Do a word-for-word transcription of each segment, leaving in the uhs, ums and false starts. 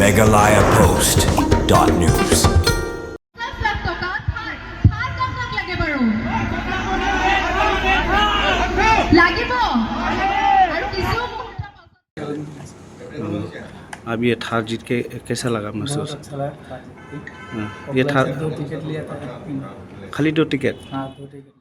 Meghalaya Post dot news. পঞ্চাশ লাখ টকা থাৰ, থাৰ কাক কাক লাগে বাৰু? লাগিব? আৰু কিছু মুহূৰ্ত পাছত अब ये थार जीत के कैसा लगा महसूस? बहुत अच्छा लगा थार जीत के। हाँ, ये ऊपर थार से दो टिकट लिया था। खाली दो टिकट? हाँ, दो टिकट लिया।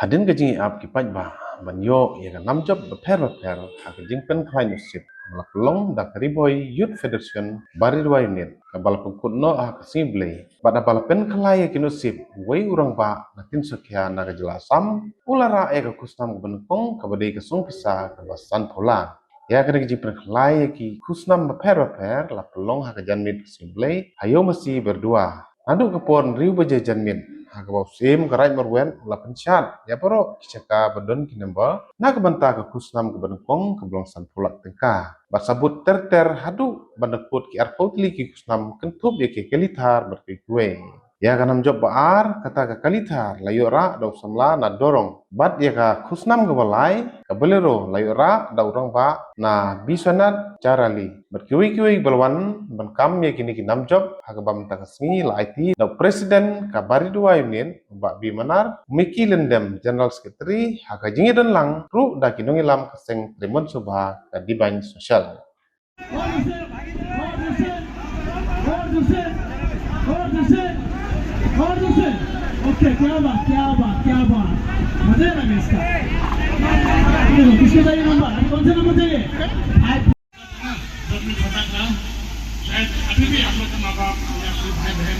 Hadien ka jingïap ki paidbah ban ïoh ïa ka nam jop bapher bapher ha ka jingpynkhlaiñ nusip, ba la pynlong da ka Ri Bhoi Youth Federation Baridua Unit, kaba la pynkut noh ha ka sngi Blei, bad haba la pynkhlaiñ ïa ki nusip, uwei u rangbah na Tinsukia na ka jylla Assam u la rah ïa ka khusnam kaba nyngkong kaba dei ka song pisa kaba sanphew lak. Ïa kane ka jingpynkhlaiñ ïa ki khusnam bapher bapher la pynlong ha ka janmiet ka sngi Blei ha Ïew Masi Baridua. Naduh ka por hynriew baje janmiet ha kaba u Syiem ka Raid Marwet u la pynshad ïa baroh ki jaka ba don ki number na ka bynta ka khusnam kaba nyngkong kaba long sanphew lak tyngka. Bad sa bud ter ter haduh ban da kut ki arphew tylli ki khusnam kynthup ïa ki kali thar bad kiwei kiwei. Ïa ka nam jop ba ar, kata ka kali thar, la ïoh rah da u samla na Dorong. Bad ïa ka khusnam kaba lai, ka Bolero, la ïoh rah da u rangbah na Biswanath Charali. Bad kiwei kiwei ba la wan ban kam ïa kine ki nam jop ha kaba mynta ka sngi la aiti da u President ka Baridua Unit, Bah B Manar, Mickey Lyngdoh, General Secretary, ha ka jingïadon lang ruh da ki nongïalam ka seng Tribhuban Sabha ka Dibañ Social. और दूसरे, और दूसरे, और दूसरे, और दूसरे। ओके, क्या बात, क्या बात, क्या बात। मजा आ गया इसका। देखो, किसको चाहिए नंबर? अभी कौन सा नंबर चाहिए? फाइव। जब मैं छोटा था, शायद अभी भी आप लोग के माँ बाप या कोई भाई बहन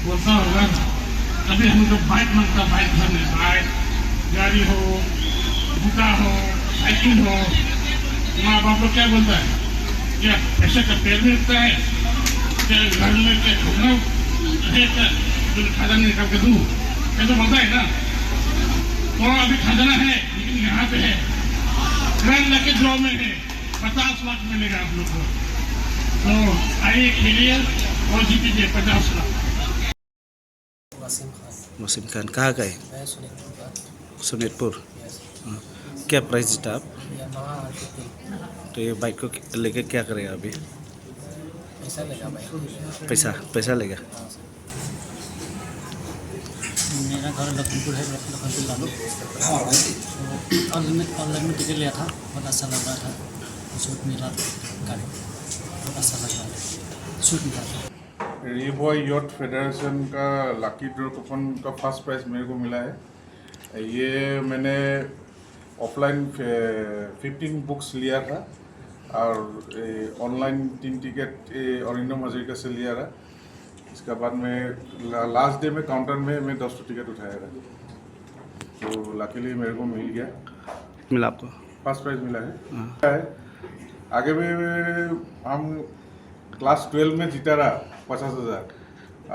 बोलता होगा, अभी हम लोग बाइक मांगता, बाइक घर में, बाइक, गाड़ी हो, जूता हो, साइकिल हो, माँ बाप लोग क्या बोलता है? क्या पैसे का पेड़ में उगता है? क्या घर में क्या झोपड़ा है क्या? जो खजाना निकाल के दूँ? ऐसा बोलता है ना? तो अभी खजाना है, लेकिन यहाँ पे है। ग्रैंड लकी ड्रॉ में है, पचास लाख मिलेगा आप लोग को। तो आइए, खेलिए और जीतिए पचास लाख। वसीम खान। वसीम खान, कहाँ का है? मैं सोनितपुर का। सोनितपुर। यस। हाँ। क्या प्राइस जीता आप? ये महा आरती। तो ये बाइक को लेके क्या करेगा अभी? पैसा लेगा, बाइक को लेगा। पैसा, पैसा लेगा? हाँ, सर। मेरा घर लखनपुर है, लखनपुर लालू। तो ऑनलाइन में, ऑनलाइन में टिकट लिया था, बहुत अच्छा लग रहा था। सूट मिला, गाड़ी बहुत अच्छा लग रहा था, सूट मिला था। री बॉय यूथ फेडरेशन का लकी ड्रॉ कूपन का फर्स्ट प्राइज मेरे को मिला है। ये मैंने ऑफलाइन फि-, फिफ्टीन बुक्स लिया था और, ए, ऑनलाइन तीन टिकट, ए, अरिंदम हजरिका से लिया था। इसके बाद में ला-, लास्ट डे में काउंटर में मैं दस टिकट उठाया था, तो लकीली मेरे को मिल गया। मिला आपको? फर्स्ट प्राइज मिला है। हाँ। है। आगे भी हम क्लास ट्वेल्व में जीता रहा पचास हज़ार,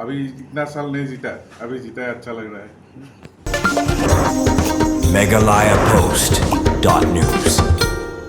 अभी इतना साल नहीं जीता, अभी जीता है, अच्छा लग रहा है। Meghalaya Post dot news.